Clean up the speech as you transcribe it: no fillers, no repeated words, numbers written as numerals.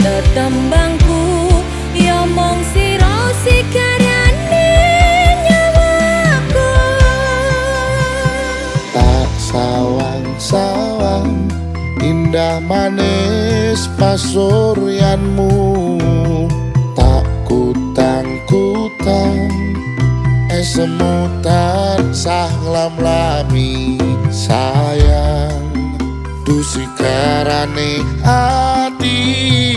Tetembangku ya mung sira sigarane nyawaku. Tak sawang-sawang indah manis pasuryanmu, tak kutang-kutang esemu tansah nglam-lami sayang, dusikarane ati.